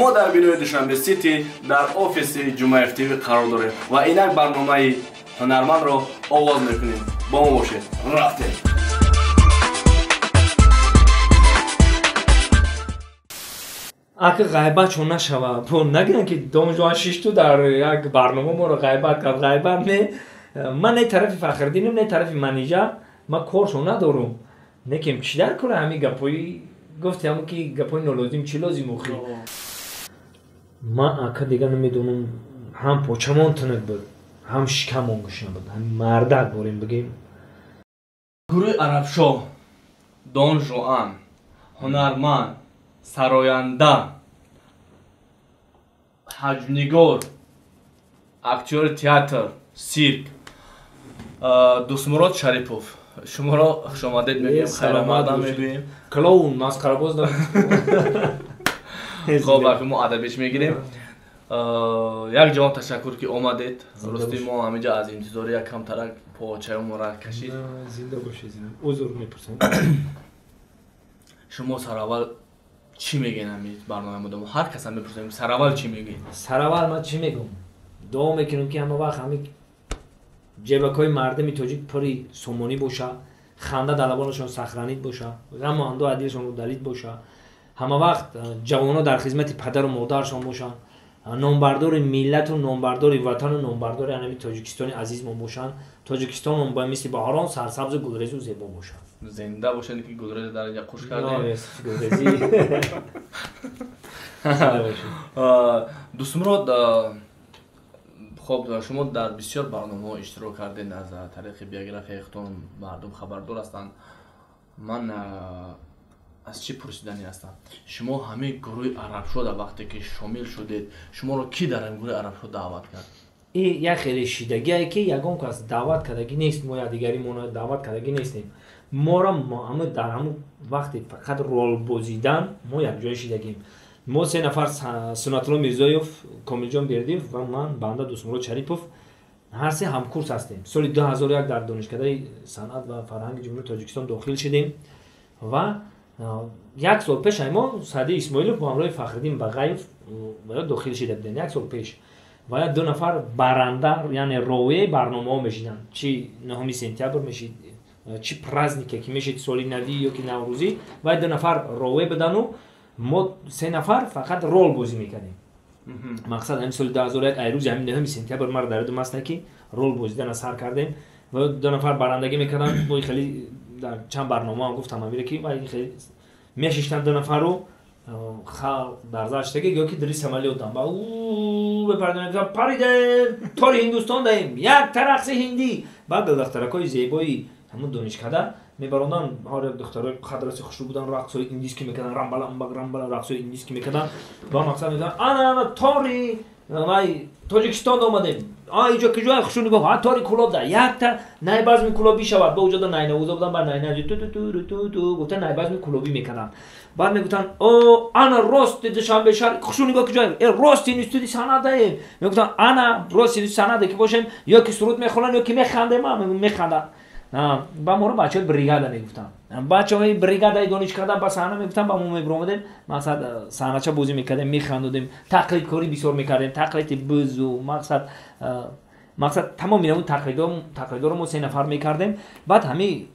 Мо дар бинои Душанбе Сити дар офиси Ҷумаев ТВ қарор дорем ва инак барномаи ҳунармандро оғоз мекунем. Бо мо бошед. Рафтем. Ака ғайбат чун нашава, бо нагӯянд ки Донжуан шишту дар як барнома моро ғайбат кард. Ғайбат не, ман не тарафи Фахриддинам, не тарафи Манижа, ман коршон надорум. Некем чӣ дар кора ҳамин гапҳои гуфти, ҳамон ки гапҳои нолозим чӣ лозим охи. Ман ака дига намедонам, ҳам почамон тунук буд, ҳам шикамон гушна буд, ҳам мардак борем бигем. Гурӯҳи Арабшоҳ, Дон Жуан, ҳунарманд, сароянда, ҳаҷвнигор, актёри театр, сирк Дӯстмурод Шарипов, шуморо хушомадед мегӯем, хайрамадам мегӯем. Клоун, масхарабоз. Хоб, аки мо адабиш мегирем. Як ҷавон ташаккур ки омадед. Рости мо ҳаминҷа аз интизори як камтарак почаёмонро кашид. Зинда бошед, узр мепурсам. Шумо сараввал чӣ мегӯед ҳамин барномаи мо? Ҳар каса мепурсем, сараввал чӣ мегӯед? Сараввал ман чӣ мегӯм? Дуо мекунем ки ҳама вақт ҳамин ҷебакҳои мардуми тоҷик пури сомонӣ боша, ханда дар лабонашон сахранид боша, ғаму андӯҳ аз дилшон удалид боша, ҳама вақт ҷавонҳо дар хизмати падару модаршон бошанд, номбардори миллату номбардори ватану номбардори ҳамин Тоҷикистони азизмон бошанд. Тоҷикистонмон ба мисли баҳорон сарсабзу гулрезу зебо бошад. Зинда бошед, ки гулрез дар инҷа қуш кардем. Гулрезӣ. Дӯстмурод, хоб, шумо дар бисёр барномаҳо иштирок кардед, аз тариқи биографияи худтон мардум хабардор ҳастанд. Ман аз чӣ пурсиданӣ ҳастам? Шумо ҳамин гурӯҳи Арабшода вақте ки шомил шудед, шуморо кӣ дар ҳамин гурӯҳи Арабшод даъват кард? И як хеле шидагие ки ягон кас даъват кардагӣ нест, мо якдигари моно даъват кардагӣ нестем. Моро ҳама дар ҳамон вақте фақат рол бозидан мо якҷоя шидагим. Мо се нафар, Сунатулло Мирзоев, Комилҷон Бердиев ва ман банда Дӯстмурод Шарипов, ҳар се ҳамкурс ҳастем. Соли 2001 дар Донишкадаи санъат ва фарҳанги Ҷумҳурии Тоҷикистон дохил шудем ва як сол пеш мо Саъди Исмоилов бо ҳамроҳи Фахриддин Бағаев дохил шида будем. Як сол пеш ва як ду нафар баранда, яъне ровияи барномаҳо мешиданд. Чи 9 сентябр мешид, чи празднике ки мешид, соли навӣ ё ки наврӯзӣ, ва ду нафар рове будану мо се нафар фақат рол бозӣ мекардем. Мақсад ҳамин соли 2001 ай рӯзи ҳамин 9 сентябр маро дар ёдам аст ки рол бозидана сар кардем ва ду нафар барандагӣ мекарданд. Бо хеле дар чанд барнома ҳам гуфтам амире ки хеле мешиштанд ду нафару халқ дар заштаги ё ки дари самолётам ба бепардем, паридем тори Ҳиндустон даем, як тарақси ҳиндӣ. Баъд духтаракҳои зебои ҳамун донишкада мебаронданд, ҳар як духтарои қадраси хушрӯ будан, рақсҳои индийский мекарданд, рамбаламбак рамбала рақсҳои индийский мекарданд. Ба мақсад мегуфтанд, ана ана тори вай Тоҷикистон омадем, а иҷо киҷоя хушрӯ нигоҳ, а тори Кӯлоб да якта найбазми кӯлобӣ шавад. Ба уҷода найнавоза будан, ба найна ту ту ту ту ту гуфта найбазми кӯлобӣ мекарданд. Баъд мегуфтанд, о ана рости Душанбе шаҳр хушрӯ нигоҳ киҷоя, э рости институти санъат даем. Мегуфтанд, ана рости институти санъат ки бошем, ё ки суруд мехонанд, ё ки механдем. Механданд. Ба моро бачаҳои бригада мегуфтанд, бачаҳои бригадаи донишкада ба саҳна мегуфтанд, ба мо мебиромадем, мақсад саҳнача бозӣ мекардем, механдодем, тақлидкорӣ бисёр мекардем, тақлиди бузу мақсад мақсад тамоми ҳамун тақлидҳоро мо се нафар мекардем. Баъд ҳами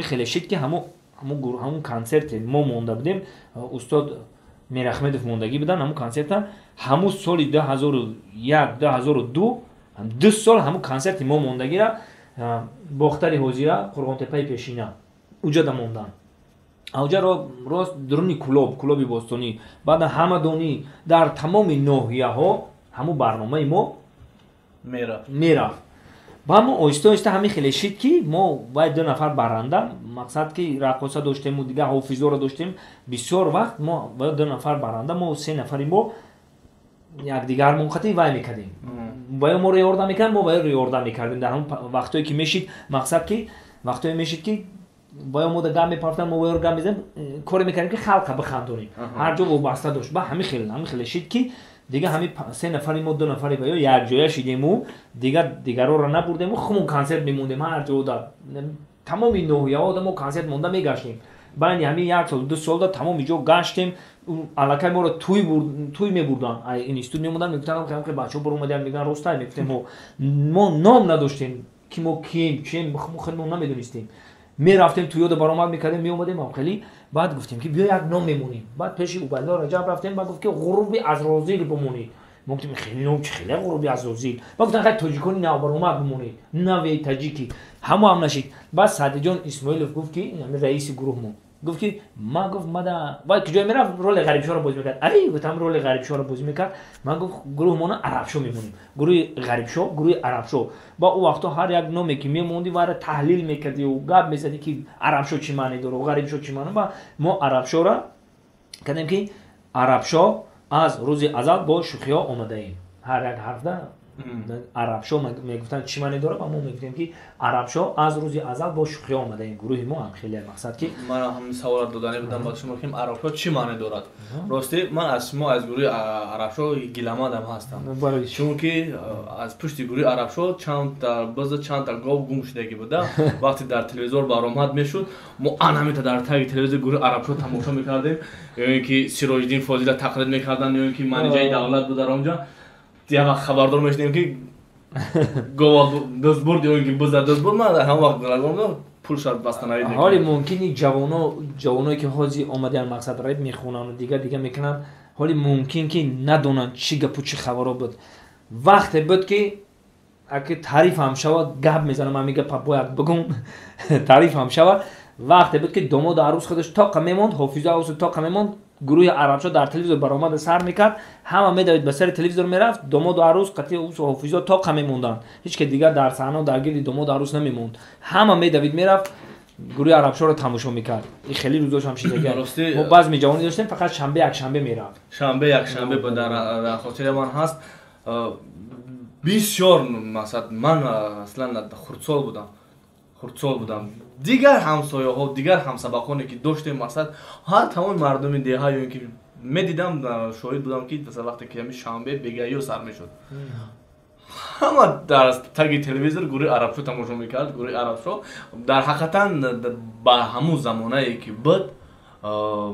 хеле шид ки ҳамун консерте мо монда будем, устод Мирахмедов мондагӣ буданд ҳамун консерта, ҳамун соли 2001 2002, ду сол ҳамун консерти мо мондагира Бохтари ҳозира, Қурғонтепаи пешина, уҷада монданд. Уҷа рост дуруни кӯлоб, кӯлоби бостонӣ. Баъдан ҳамадонӣ дар тамоми ноҳияҳо ҳамун барномаи мо мерафт. Баъд мо оҳиста оҳиста ҳамин хеле шид ки мо вай ду нафар баранда, мақсад ки раққоса доштему дигар ҳофизоро доштем, бисёр вақт мо вай ду нафар баранда, мо се нафари мо якдигар мунқатӣ вай мекардем, ваё моро ёрдам мекардем, мо ваёро ёрдам мекардем. Дар ҳамон вақтҳое ки мешид, мақсад ки вақтҳое мешид ки ваё мода гап мепартам, мо ваёро гап мезанем, коре мекардем ки халқа бихандонем. Ҳар ҷо вобаста дошт. Ба ҳамин хел ҳамин хеле шид ки дига ҳамин се нафари мо, ду нафари ваё якҷоя шидему дига дигарора набурдему хумон консерт мемондем. Ҳар ҷо тамоми ноҳияҳо мо консерт монда мегаштем. Байни ҳамин як сол ду солда тамоми ҷо гаштем. Аллакай моро тӯй мебурданд, институт мемонданд, мегуфтанд ки бачаҳо бор омадиам, мегӯянд ростай, мегуфтем мо ном надоштем, ки мо кием, чием, мо хеле мо намедонистем. Мерафтем тӯёда баромад мекардем, меомадем ам хеле. Баъд гуфтем ки биё як ном мемонем. Баъд пеши Убайдулло Раҷаб рафтем, баъд гуфт ки ғуруби Азрозил бимонед. Мо гуфтем хеле ном чи хеле ғуруби Азрозил. Баъд гуфтанд хай тоҷикони навбаромад бимонед, нави таҷики. Ҳамо ҳам нашид. Баъд Саъдиҷон Исмоилов гуфт ки раиси гурӯҳ мо гуфт ки ма гуфт мада вай куҷое мерафт, роли ғарибшоро бозӣ мекард. Ари гуфтам роли ғарибшоро бозӣ мекард. Ман гуфт гурӯҳмона арабшо мемонем, гурӯҳи ғарибшо, гурӯҳи арабшо. Ба ӯ вақто ҳар як номе ки мемондӣ, вайра таҳлил мекардӣ, гап мезадӣ ки арабшо чӣ маъне дорад, ғарибшо чӣ маъне. Ва мо арабшора кардем ки арабшо аз рӯзи азал бо шӯхиҳо омадаем. Ҳар як ҳарфда арабшо мегуфтанд чӣ маъне дорад, ва мо мегуфтем ки арабшо аз рӯзи азал бо шӯхиҳо омадаем. Гурӯҳи мо ҳам хеле мақсад ки ман ҳам савол додани будам ба шумо ки арабшо чӣ маъне дорад. Рости ман аз шумо, аз гурӯҳи арабшо гиламадам ҳастам, чунки аз пушти гурӯҳи арабшо чандта биза, чандта гов гум шудагӣ буда. Вақте дар телевизор баромад мешуд, мо анамита дар таги телевизор гурӯҳи арабшо тамошо мекардем, ё ин ки Сироҷиддин Фозила тақлид мекарданд, ё ин ки Манижаи Давлат буд дар онҷа. Як вақт хабардор мешудем ки гова дузд бурд ё ин ки биза дузд бурд. Ман ҳамон вақт пул шояд бастанаид. Ҳоли мумкини ҷавоное ки ҳозир омадаянд, мақсад рэп мехонанд, дигар дигар мекунанд, ҳоли мумкин ки надонанд чӣ гапу чӣ хабаро буд. Вақте буд ки аки таъриф ҳам шавад, гап мезанам, ҳами гапа бояд бигум, таъриф ҳам шавад. Вақте буд ки домоду арӯс худаш тоқа мемонд, ҳофизу арӯсу тоқа мемонд, гурӯҳи арабшо дар телевизор баромада сар мекард, ҳама медавид ба сари телевизор мерафт, домоду арӯс қатъи ҳофизо тоқа мемонданд, ҳеч ки дигар дар саҳна дар гирди домоду арӯс намемонд. Ҳама медавид мерафт, гурӯҳи арабшоро тамошо мекард. И хеле рӯзош ҳам шидага. Мо базми ҷавонӣ доштем, фақат шанбе якшанбе мерафт. Шанбе якшанбе дар хотири ман ҳаст бисёр. Масалан, ман аслан хурдсол будам, хурдсол будам. Дигар ҳамсояҳо, дигар ҳамсабақоне ки доштем, масалан, ҳар тамоми мардуми деҳа ё ин ки медидам, шоҳид будам ки масалан вақте ки ҳами шанбе бегаё сар мешуд, ҳама дар таги телевизор гурӯҳи арабшо тамошо мекард. Гурӯҳи арабшо дар ҳақиқатан ба ҳамун замонае ки буд,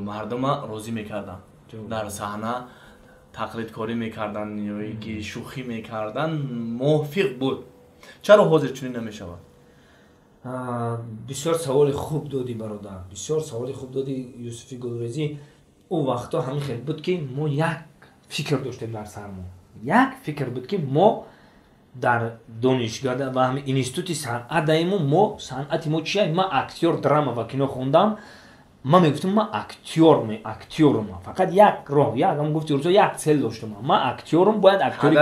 мардума розӣ мекарданд, дар саҳна тақлидкорӣ мекарданд ё ин ки шӯхӣ мекарданд, мувофиқ буд. Чаро ҳозир чунин намешавад? Бисёр саволи хуб додӣ, бародар, бисёр саволи хуб додӣ, Юсуфи Гулрезӣ. Ӯ вақто ҳамин хел буд ки мо як фикр доштем дар сармо, як фикр буд ки мо дар донишгоҳ ва ҳамин институти санъат даему. Мо санъати мо чия? Ман актёр драма ва кино хондам. Ман мегуфтам, ман актёр, актёрум. Фақат як роҳ, як ҳам гуфти рӯзо, як цель доштам: ман актёрум, бояд актёри.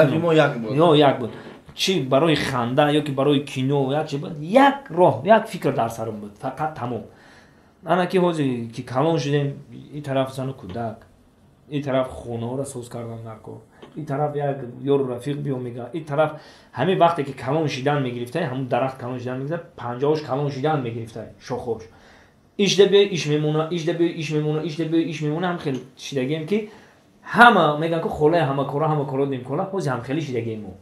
Як буд чӣ барои ханда ё ки барои кино, як чи буд, як роҳ, як фикр дар сарам буд фақат, тамом. Ана ки ҳозир ки калон шудем, ин тараф зану кӯдак, ин тараф хонаҳоро соз кардан дар кор, ин тараф як ёру рафиқ биё мега, ин тараф ҳамин вақте ки калон шидан мегирифтай, ҳамун дарахт калон шидан мегирифта, панҷаҳош калон шидан мегирифтай, шохош ишда биёй иш мемона, ишда биёй иш мемона, ишда биёй иш мемона. Ҳам хел шидагием ки ҳама мегӯянд ки холаи ҳама кора, ҳама коро нимкора. Ҳозир ҳам хеле шидагием, мо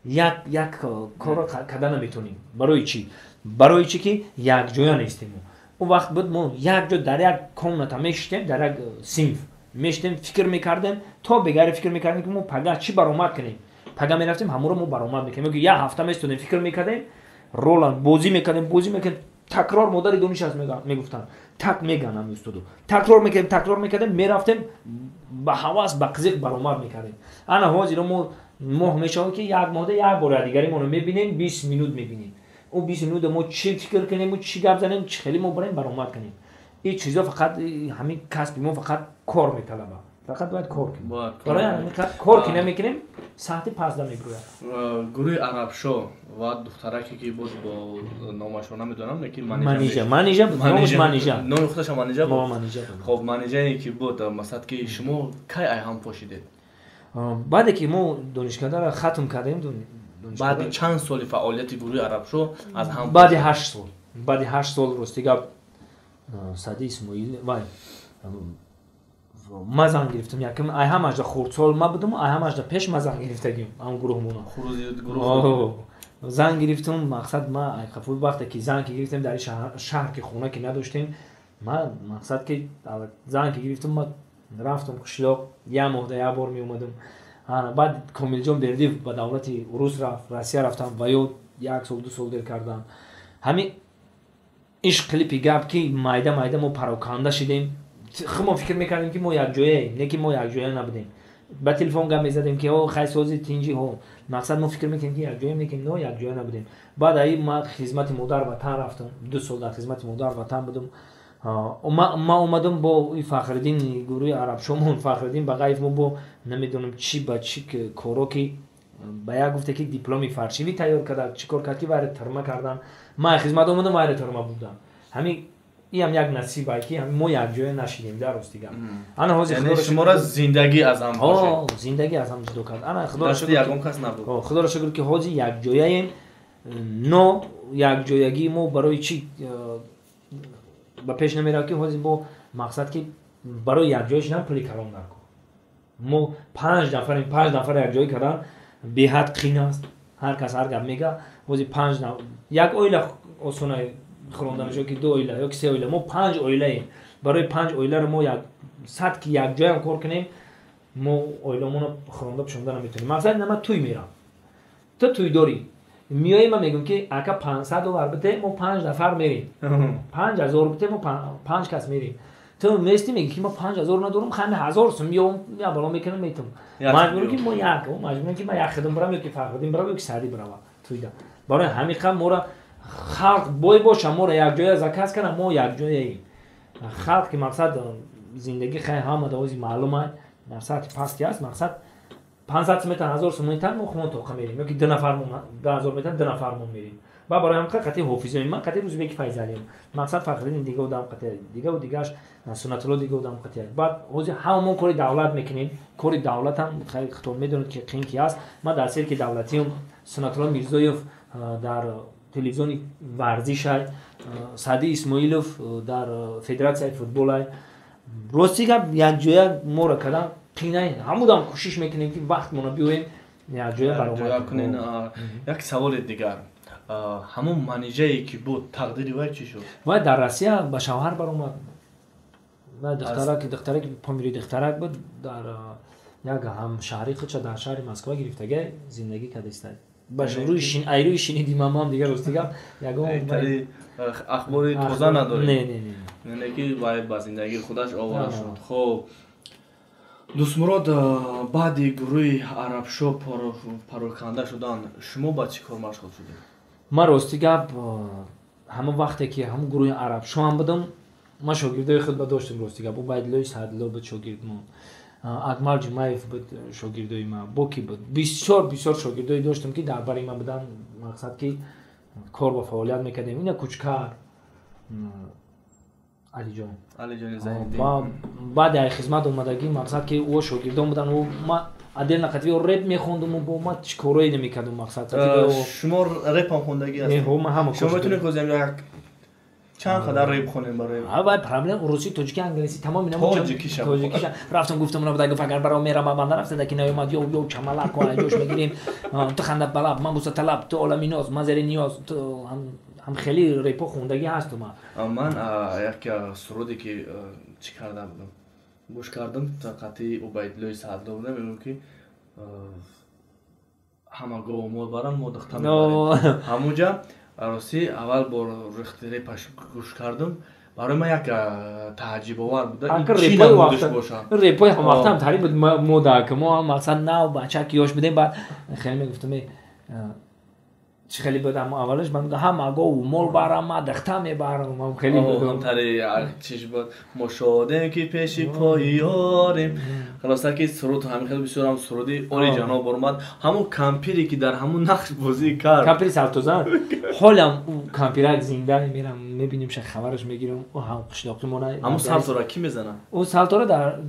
як як корро карда наметонем. Барои чӣ? Барои чӣ ки якҷоя нестем. Ӯ вақт буд, мо якҷо дар як комната мешиштем, дар як синф мешиштем, фикр мекардем, то бегаре фикр мекардем ки мо пага чӣ баромад кунем. Пага мерафтем, ҳамонро мо баромад мекардем. Ё як ҳафта местодем, фикр мекардем, ролан бозӣ мекардем, бозӣ мекардем. Такрор модари дониш аст мегуфтанд, так меган ҳами устоду. Такрор мекардем, такрор мекардем, мерафтем, ба ҳавас, ба қизиқ баромад мекардем. Ана ҳозиро мо моҳ мешавад ки як моҳда як бора дигаримонро мебинем, 20 минут мебинем. Ӯ 20 минута мо чӣ фикр кунему, чӣ гап занем, чӣ хеле мо барем баромад кунем? Ин чизо фақат ҳамин касби мо фақат кор металабад, фақат бояд кор кунем. Барои ҳамин кор ки намекунем, саҳти пасда мегӯяд. Гурӯҳи арабшо ва духтараке ки боз бо номашро намедонам, лекин Манижа, Манижа буд номаш, Манижа. Номи худаша Манижа буд. Манижа. Хоб, Манижае ки буд, масалан, ки шумо кай ай ҳам пошидед? Баъде ки мо донишкадаро хатм кардем. Баъди чанд соли фаъолияти гурӯҳи арабшо аз ҳам? Баъди 8 сол, баъди 8 сол. Рости гап, Сади Исмоил вай ма зан гирифтам якм. Ай ҳамашда хурдсол ма будам, ай ҳамашда пеш ма зан гирифтагим. Ам гурӯҳмона зан гирифтам. Мақсад, ма айқафу вақте ки зан ки гирифтем, дар шаҳр ки хона ки надоштем, ма мақсад ки зан ки гирифтам, ма Рафтам қишлоқ, як моҳда як бор меомадам. Баъд Комилҷон Бердиев ба давлати урус рафт, Россия рафтам ва ё як сол, 2 сол дер кардам. Ҳамин иш клипи гап ки майда майда мо пароканда шидем. Мо фикр мекардем, ки мо якҷояем, не ки мо якҷоя набудем. Ба телефон гап мезадем, ки о, хай, сози, тинҷи, ҳо. Мақсад, мо фикр мекардем, ки якҷоям, лекин но якҷоя набудем. Баъд аи ма хизмати модар ватан рафтам, 2 сол дар хизмати модар ватан будам. Ма омадам бо Фахриддин, гурӯҳи Арабшомон, Фахриддин Бағаев. Мо бо намедонам чӣ ба чӣ коро ки ба як гуфте, ки дипломи фаршивӣ тайёр карда, чӣ кор кард, ки вайро тюрьма кардан. Ма хизмат омадам, вайро тюрьма бурдам. Ҳамин иам як насибае, ки мо якҷоя нашидем, дар рости гап. Ана ҳозир шуморо зиндагӣ аз ҳам зиндагӣ аз ҳам ҷудо кард. Ана ягон кас набуд. Худоро шукр, ки ҳозир якҷояем. Но якҷоягии мо барои чӣ ба пеш намеравад, ки ҳозир мо мақсад, ки барои якҷоя шидан пули калон дар кор. Мо панҷ нафарем, панҷ нафар якҷоя кардан беҳад қин аст. Ҳар кас ҳар гап мега. Ҳозир панҷ, як оила осона хӯронданаш, ё ки ду оила, ё ки се оила. Мо панҷ оилаем. Барои панҷ оиларо мо як сад ки якҷоям кор кунем, мо оиламонро хӯронда пӯшонда наметавонем. Мақсад, нама тӯй мерам, ту тӯй дорӣ, меоем, ман мегӯям, ки ака, 500 доллар бите, мо панҷ нафар мерем, 5000 бите, мо панҷ кас мерем. Ту местӣ, мегӣ, ки ма 5000 надорам, хами 1000 сум ё бало мекунам, метам. Маҷбурем, ки мо як маҷбурем, ки ма як хидм барам, ё ки Фахриддин барам, ё ки Саъдӣ барава тӯйда. Барои ҳамин қадр мора халқ бой боша, моро якҷоя заказ кана, мо якҷояем. Халқ ки мақсад, зиндагӣ хай ҳама давози маълума, дар сатҳи пасти аст. Мақсад, 500 сум метан, 1000 сум метан, мо хумон тоқа мерем, ё ки ду нафар 2000 метан, ду нафар мо мерем. Ба барои ҳам қати ҳофизои ман, қати Рӯзбеки Файзалием, мақсад, Фахриддин дига одам қати, дигаву дигааш, Суннатулло дига одам қати. Баъд ҳозир ҳамамон кори давлат мекунем. Кори давлатам хитоб медонед, ки қин ки аст. Ман дар сирки давлатиам, Суннатулло Мирзоев дар телевизиони варзишай, Саъди Исмоилов дар федератсияи футболай. Рости гап, якҷоя моро кардан қинай. Ҳамудам кӯшиш мекунем, ки вақтмона биёем, якҷоя баромад. Як саволи дигар: ҳамон Манижае ки буд, тақдири вай чӣ шуд? Вай дар Россия ба шавҳар баромад. Вай духтараки помири духтарак буд, дар як ҳамшаҳри худша дар шаҳри Москва гирифтага зиндагӣ кардаиста. Ба рӯи шиниди мамам, дигар, рости гап, ягон ахбори тоза надорем. Не, не, не. Яъне ки вай ба зиндагии худаш овора шуд. Хуб, Дӯстмурод, баъди гурӯҳи Арабшо пароканда шудан, шумо ба чӣ кор машғул шудед? Ман, рости гап, ҳама вақте ки ҳамн гурӯҳи Арабшоам будам, ман шогирдои худба доштам. Рости гап, Убайдуллои Саъдулло буд шогирдмон, Акмал Ҷумаев буд шогирдои ман, боки буд, бисёр бисёр шогирдое доштам, ки дар бари ман буданд. Мақсад, ки кор ва фаъолият мекардем. Ина Кучкар Алиҷон. Баъди ай хизмат омадагӣ, мақсад, ки ӯ шогирдон буданд, ма отдельно қатви реп мехондум, бо ма чӣ корое намекардум, мақсад. Шумо репам хондагӣ ҳаст? Шумо метавонед ҳозир як чанд қадар реп хонем барои Вай проблем, русӣ, тоҷики, англисӣ, тамоми. Тоҷикиша. Тоҷикиша. Рафтам, гуфтам, набуда, гуфт, агар баро мерам, ман нарафта, ки наёмад, ё ё чамалак ҷош мегирем, ту ханда балаб, ман буса талаб, ту олами ноз, ман зери ниёз. Ту ҳам хеле репо хондагӣ ҳасту ман. Ман як суруде ки чӣ карда будам, гӯш кардам, қати Убайдуллои Саъдулло будам, мегӯм, ки ҳама гову мол баранд, мо духта мебарем. Ҳамуҷа, ростӣ, аввал бор репаш гӯш кардам, барои ман як тааҷҷибовар буда. Репои ҳамвақтам тари буд мода, ки мо ҳам, мақсад, нав бача ки ёш будем. Баъд хеле мегуфтам, чӣ хеле буд, аммо аввалаш ман мегуфтам, ҳама гову мол барам, ма духта мебарам. Хеле тари чиш буд: мо шодем, ки пеши пои ёрем. Хулоса, ки суруд ҳамин хеле бисёрам суруди оли ҷаноб омад. Ҳамон кампире, ки дар ҳамон нақш бозӣ кард. Кампири салтозан ҳолам кампирак зинда, мерам, мебинем, ша хабараш мегирам. Ӯ ҳам қишлоқи мона. Ҳамон салтора кӣ мезанад? Ӯ салтора дар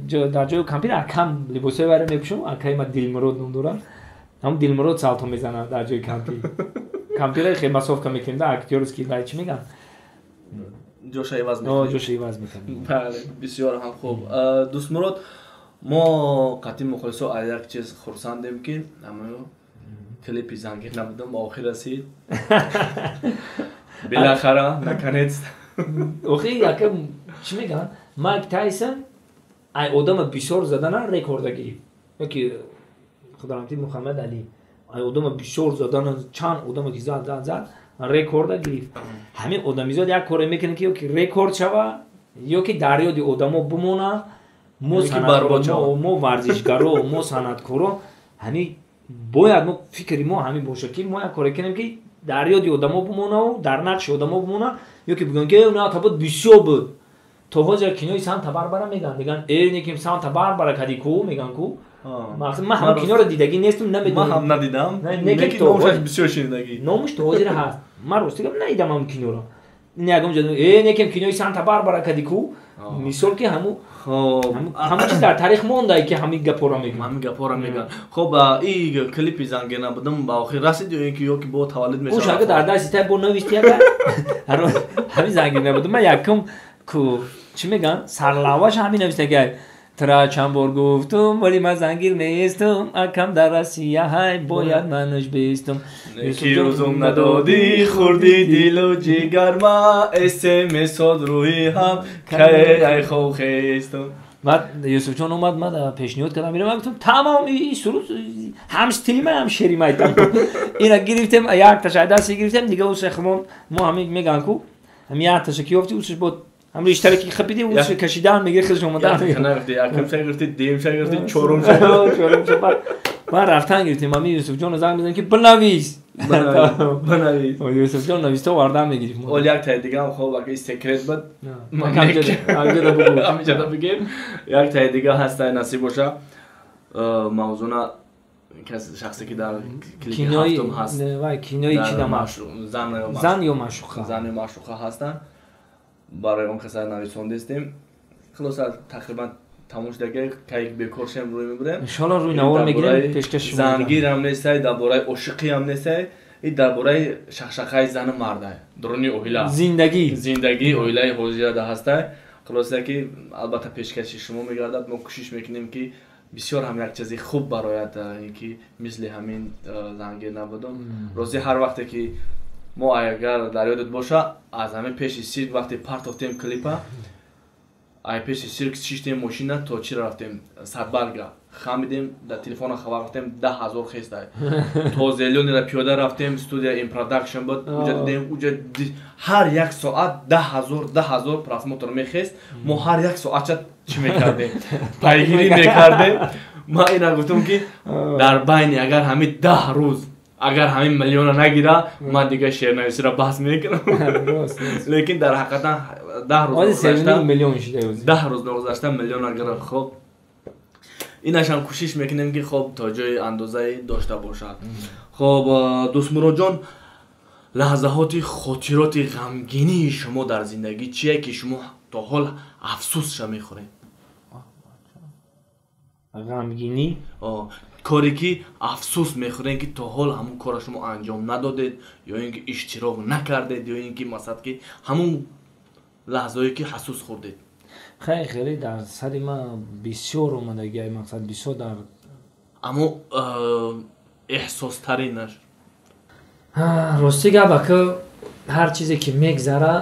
ҷои кампир акам либосҳои вайро мепӯшам. Акаи ма Дилмурод ном дорам, ҳамон Дилмурод салто мезанад дар ҷои кампир. Кампира хеле массовка мекунем да, актёрский вай, чӣ мегӯям. Ҷоша иваз мекунем. Ҷоша иваз мекунем. Бале, бисёр ҳам хуб. Дӯстмурод, мо қатъи мухлисо аз як чиз хурсандем, ки ҳамаё клипи зангир набудам ба охир расид, билахара, наконец. Охи, яка чӣ мегӯянд, Майк Тайсон. Ай одама бисёр задана рекорда гирифт. Ёки Худорамти Муҳаммад Али. Ай одама бисёр задана чанд одама ки зад зад зад рекорда гирифт. Ҳамин одамизод як коре мекунад ки ёки рекорд шава, ёки дар ёди одамо бимона. Мо санъаткоро, мо варзишгаро, мо санъаткоро ҳамин бояд мо фикри мо ҳамин бошад ки мо як коре кунем ки дар ёди одамо бимонаву дар нақши одамо бимона, ёки бигӯянд ки на табуд бисёр буд. То ҳозир кинои Санта Барбара мегӯянд, мегӯянд э неким Санта Барбара кади ку, мегӯянд ку. Ман ҳам киноро дидагӣ нестам, намедонам. Ман ҳам надидам. Лекин номаш бисёр шунидагӣ. Номаш то ҳозир ҳаст. Ман рости гап надидам ҳам киноро. Ягон ҷо э неким кинои Санта Барбара кади ку. Мисол ки ҳаму ҳама чиз дар таърих монда ки ҳамин гапҳоро мегӯянд. Ҳамин гапҳоро мегӯянд. Хоб ин клипи зангир набудам ба охир расид ё ин ки ё ки бо таваллуд мешавад? Ӯ шага дар дасти тай бо навишти яка. Ҳамин зангир набудам. Ман якум ку чӣ мегӯянд? Сарлаваш ҳамин навиштагай. Тра чанд бор гуфтум, вале ман зангир нестум, акам дар Россия ҳай, бояд манаш бистум. Ки рӯзум надодӣ, хӯрдӣ дилу ҷигарма, СМС-от рӯи ҳам, кай ай хохестум. Баъд Юсуфҷон омад, ман пешниҳод кардам, ман гуфтам тамом ин суруд ҳам стили ман, ҳам шери ман. Ина гирифтем, якташа даст гирифтем, дига уша химон мо ҳамин мегӯянд ку, ҳамин якташа ки ёфтӣ, усаш бо ҳам риштаре ки хапиди, усш кашидан мегири, худаш омадан. Якум ша гирифти, дуюм ша гирифти, чорум ша. Чорум ша. Ман рафтан гирифтем, ҳамин Юсуфҷонро занг мезанем ки бинавис. Бинавис. Юсуфҷон нависта овардан мегирифт. Ол як таи дига ҳам хоб ака секрет буд. Ҳаминҷода бигем. Як таи дига ҳаст, насиб боша. Мавзуна шахсе ки дар клипи ҳафтум ҳаст. Вай кинои чӣ дам? Зан ё маъшуқа. Зан ё маъшуқа ҳастанд. Барои он каса нависондестем. Хулоса тақрибан тамом шудагӣ, кай бекор шем рӯй мебурем. Иншоалло рӯй навор мегирем, пешкаш шумо. Зангир ҳам нестай, дар бораи ошиқӣ ҳам нестай, и дар бораи шахшахаи зану мардай, дуруни оила. Зиндагӣ. Зиндагии оилаи ҳозирада ҳастай. Хулоса ки албатта пешкаши шумо мегардад. Мо кӯшиш мекунем ки бисёр ҳам як чизи хуб барояд, ки мисли ҳамин зангир набудум. Рости ҳар вақте ки мо агар дар ёдат боша, аз ҳамин пеши сирк вақте партофтем клипа, ай пеши сирк шиштем мошина то чи рафтем Садбарга хамидем, дар телефона хабар рафтем 10,000 хестай. То Зелёнира пиёда рафтем, студия Ин Продакшн буд, уҷа дидем, уҷа ҳар як соат 10,000 10,000 просмотр мехест. Мо ҳар як соатча чӣ мекардем? Пайгирӣ мекардем. Ман ина гуфтам ки дар байни агар ҳамин 10 рӯз агар ҳамин миллиона нагира, ман дига шеърнависиро баҳс мекунам. Лекин дар ҳақиқатан 10 рӯз гузашта 10 рӯз гузашта миллиона гирифт. Хоб инашам кӯшиш мекунем ки хоб то ҷои андозае дошта бошад. Хоб Дӯстмуродҷон, лаҳзаҳоти хотироти ғамгинии шумо дар зиндагӣ чие ки шумо то ҳол афсӯсша мехӯред? Ғамгинӣ? Коре ки афсӯс мехӯред ки то ҳол ҳамун корро шумо анҷом надодед, ё ин ки иштирок накардед, ё ин ки масалан ки ҳамун лаҳзае ки ҳасус хӯрдед. Хеле хеле дар сари ман бисёр омадагӣ, мақсад бисёр дар аммо эҳсостаринаш. Рости гап ака, ҳар чизе ки мегзара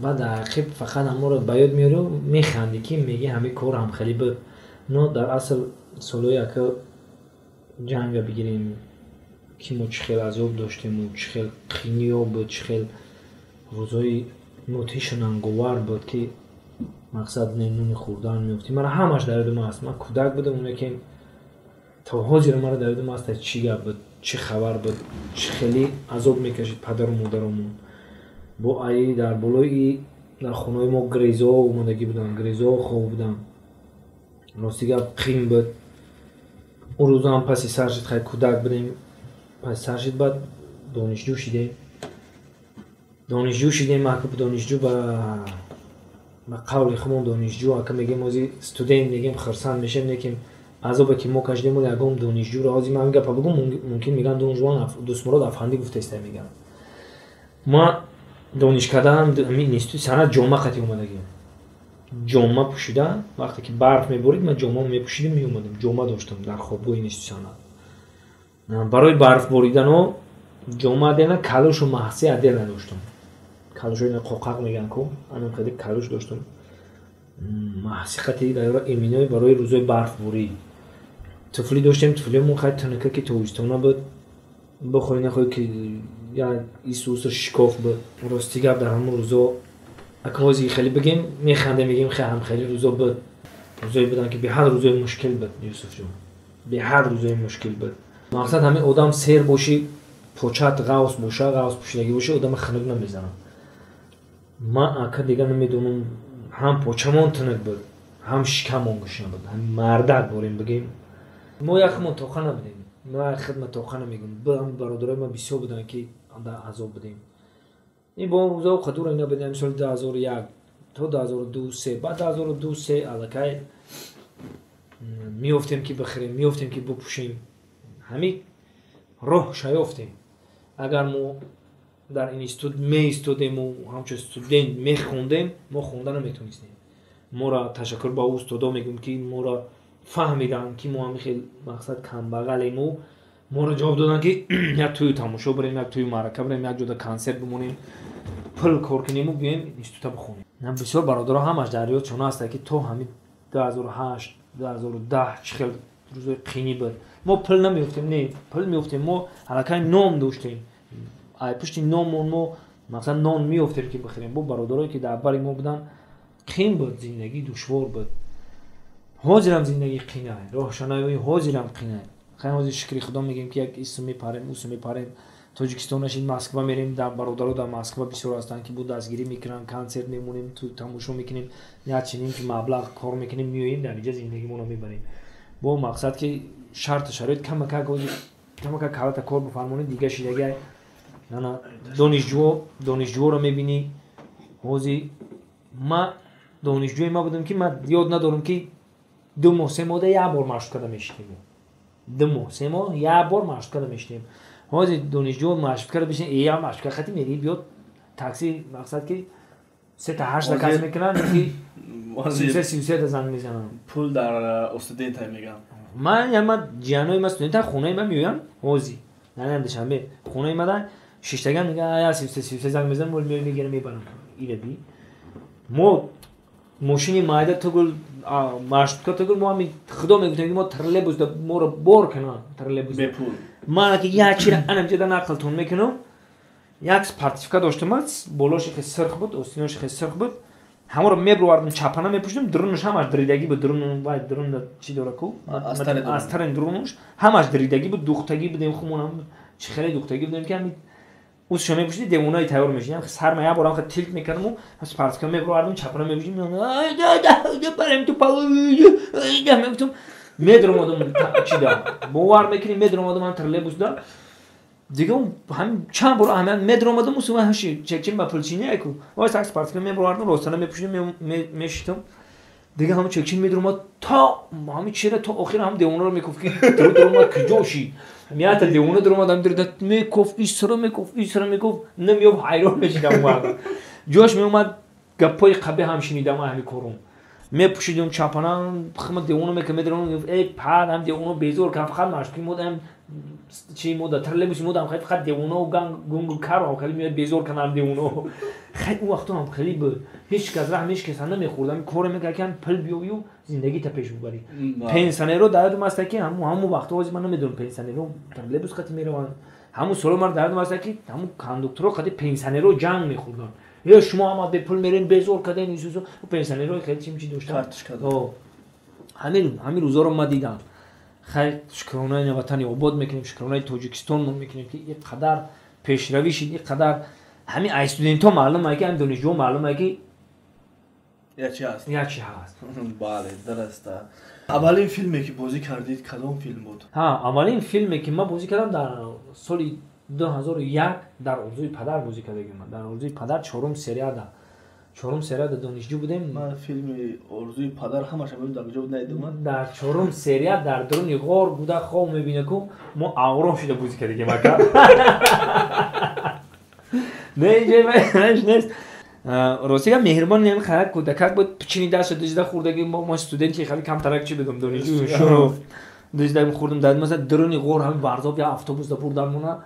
баъд дар ақиб фақат ҳамонро ба ёд меорӣ, механдӣ ки мегӣ ҳамин кор ҳам хеле буд. Но дар асл солҳои ака ҷанга бигирем ки мо чӣ хел азоб доштему, чӣ хел қиниё буд, чӣ хел рӯзҳои мудҳишу нанговар буд ки мақсад нуни хӯрдан меёфтем. Мара ҳамаш дар ёдум аст. Ман кӯдак будам, лекин то ҳозир мара дар ёдум аст чӣ гап буд, чӣ хабар буд, чӣ хеле азоб мекашид падару модаромон. Бо аи дар болои дар хонаҳои мо грезоҳо омадагӣ буданд, грезоҳо хоб буданд. Рости гап қин буд. Он рӯза ҳам паси сар шид, хай кӯдак будем, паси сар шид, баъд донишҷӯ шидем. Донишҷӯ шидем, ака донишҷӯ ба қавли худмон донишҷӯ, ака мегем ҳозир студент мегем, хурсанд мешем, лекин азобе ки мо кашидем, ягон донишҷӯро ҳозир ман гапа бигӯм, мумкин мегӯянд Донжуан Дӯстмурод афандӣ гуфтаиста мегӯянд. Ма донишкадаам институти санъат ҷома қатӣ омадагим. Ҷома пӯшида, вақте ки барф меборид, ман ҷома мепӯшидим, меомадам. Ҷома доштам дар хобгоҳи институти санъат. Барои барф бориданҳо ҷома отдельно, калошу маҳси отдельно доштам. Калошҳои қоқақ мегӯянд ку, анам хеле калош доштам. Маҳсиқати иминои барои рӯзои барфборӣ. Туфли доштем, туфлиамон хай тунука ки тобистона буд. Бихоҳӣ нахоҳӣ ки як исусу шикоф буд. Рости гап дар ҳамон рӯзо акози хеле бигем механдем, мегем хе ҳам хеле рӯзо буд. Рӯзое буданд ки беҳад рӯзои мушкил буд, Юсуфҷон. Беҳад рӯзои мушкил буд. Мақсад ҳамин одам сер бошӣ, почат ғавс боша, ғавс пӯшидагӣ боша, одама хунук намезанад. Ман ака дига намедонам, ҳам почамон тунук буд, ҳам шикамон гушна буд. Ҳам мардак борем бигем. Мо яхмон тоқа набудем. Ма хидма тоқа намегум. Ҳам бародарои ма бисёр буданд ки дар азоб будем. Ин бо рӯзо қадура набудем, соли 2001 то 2002 3, баъд 2002 3 аллакай меёфтем ки бихӯрем, меёфтем ки бипӯшем. Ҳамин роҳ шаёфтем. Агар мо дар институт меистодему ҳамчун студент мехондем, мо хонда наметонистем. Моро ташаккур ба устодо мегӯем ки моро фаҳмиданд ки мо ҳамин хел мақсад камбағалему моро ҷавоб доданд ки як тӯю тамошо бирем, як тӯю маърака бирем, як ҷода консерт бимонем, пул кор кунему биёем института бихонем. Бисёр бародаро ҳамаш дар ёдшон ҳаста ки то ҳамин 2008 2010 чӣ хел рӯзои қинӣ буд. Мо пул намеёфтем, не, пул меёфтем, мо аллакай ном доштем. Ай пушти номон мо мақсад нон меёфтем ки бихӯрем. Бо бародарое ки дар бари мо буданд, қин буд, зиндагӣ душвор буд. Ҳозирам зиндагӣ қинай, роҳшанаи ҳозирам қинай. Хай ҳозир шукри Худо мегӯем ки як исм мепарем, усм мепарем. Тоҷикистон нашид, Москва мерем, дар бародаро дар Москва бисёр ҳастанд ки бо дастгирӣ мекунанд, консерт мемонем, тамошо мекунем, як чунин ки маблағ кор мекунем, меоем дар инҷа зиндагимонро мебарем. Бо мақсад ки шарту шароит камакак ҳозир камакак калата кор бифармонӣ, дига шидагай. Ана донишҷӯро мебинӣ. Ҳозир ма донишҷӯи ма будам ки ма ёд надорам ки 2 моҳ 3 моҳда як бор машқ карда мешидем. 2 моҳ 3 моҳ як бор машқ карда мешидем. Ҳозир донишҷӯ машқ карда бишин, я машқ карда хати мери биёд такси, мақсад ки 3 та 8 та кас мекунанд ки 33 33 та занг мезананд. Пул дар студента мегӯям. Ман яма ҷиҳанои ма студента хонаи ма меоянд ҳозир. Наям Душанбе хонаи ма да шиштаган мегӯянд я 33 33 занг мезанам, мол меоям мегирам мебарам. Ира би. Мо мошини майда тугул маршрутка тугул мо ҳами Худо мегуфтем ки мо троллейбус моро бор кунанд троллейбус. Бепул. Ман ки як чира анам ҷода нақлтон мекунам. Як спортивка доштам, болош хеле сирх буд, остинош хеле сирх буд. Ҳамаро мебровардам, чапана мепӯшидам, дурунаш ҳамаш дридагӣ буд, дурун вай дурун чӣ дора ку? Астарин дурунаш ҳамаш дридагӣ буд, духтагӣ будем хумон, чӣ хеле духтагӣ будем ки ҳами усшо мепӯшидӣ, девонаи тайёр мешидем. Сарма як борам хеле тилт мекардаму, спортивка мебровардам, чапана мепӯшидам, барем ту палу мегуфтам, медромадам чида. Бовар мекунӣ, медромадам ҳам троллейбусда. Дига ҳам чанд бор ҳам медромадам, усу ҳаши чекчин ба пулчини яку. Вай сак спортивка мебровардам, ростана мепӯшидам, мешитам. Дига ҳам чекчин медромад то ҳами чира то охир ҳам девонаро мекуфт ки дромад куҷо ши. Мията девона дромад ҳам дирда мекуфт, исра мекуфт, исра мекуфт, намеёфт, ҳайрон мешидам вар. Ҷош меомад гапҳои қабеҳ ҳам шунидам ҳами корум. Мепӯшидам чапана, хама девона мека медромад, мегуфт эй пад ҳам девона безор кан, фақат машқи модам чи мода троллейбус модам хай фақат девона ганг гунгу каро хеле меояд безор канам девона. Хай он вақто ҳам хеле буд. Ҳеҷ кас раҳм ҳеҷ кас намехӯрд. Коре мекард ки ҳам пул биёю зиндагита пеш бубарӣ. Пенсионеро дар ёдам аст ки ҳамун вақто ҳозир ман намедонам пенсионеро троллейбус қати мераванд. Ҳамун соло ман дар ёдам аст ки ҳамун кондукторо қати пенсионеро ҷанг мехӯрданд. Ё шумо ҳама бепул мерен безор карден исусу пенсионеро хеле чим чи доштанд. Ҳамин рӯзоро ман дидам. Хай шукронаи ватани обод мекунем, шукронаи Тоҷикистон мекунем ки ин қадар пешравӣ шид, ин қадар ҳамин ай студентҳо маълум ай ки ҳамин донишҷӯҳо маълум ай ки як чи ҳаст. Як чи ҳаст. Бале, дуруст. Аввалин филме ки бозӣ кардид кадом филм буд? Ҳа, аввалин филме ки ман бозӣ кардам дар соли 2001 дар Орзуи падар бозӣ кардагим. Дар Орзуи падар чорум серияда. Чорум серияда донишҷӯ будем. Ман филми Орзуи падар ҳамаша мебинам, дар куҷо буд надидам. Дар чорум серия дар дуруни ғор буда хоб мебина ку мо авром шуда бозӣ кардагим ака. Не, инҷо нест. Рости гап меҳрибон нем харак кӯдакак буд, пичини дастша дузда хӯрдаги, мо студенти хеле камтарак чи будем, донишҷӯ шуро дузда хӯрдам. Дар масалан дуруни ғор ҳамин варзоб я автобус да бурдан мона,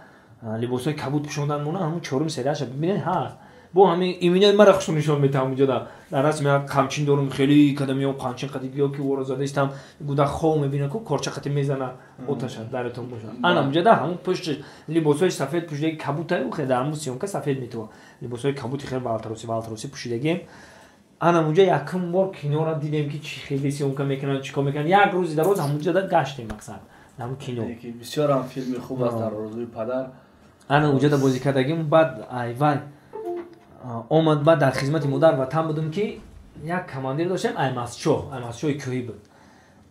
либосҳои кабуд пӯшондан мона, ҳамун чорум серияша бибинед ҳаст. Бо ҳамин иминои мара хушон нишон метаҳам уҷода. Дар расм як қамчин дорум, хеле када меом қамчин қати гиё ки воро задаистам, гуда хов мебина ку корча қати мезана оташа даретон боша. Ана уҷода ҳамун пушти либосҳои сафед пӯшидаги кабута, хе дар ҳамун съёмка сафед метова. Либосҳои кабути хеле валтароси пӯшидагием. Ана уҷа якум бор киноро дидем ки чӣ хеле съёмка мекунанд, чӣ кор мекунанд. Як рӯзи дароз ҳамунҷода гаштем мақсад. Ҳамун кино. Бисёрам филми хуб аст дар орзуи падар. Ана уҷода бозӣ кардагим, баъд айвай омад, баъд дар хизмати модар ватан будум ки як командир доштем, Аймасчоҳи кӯҳӣ буд.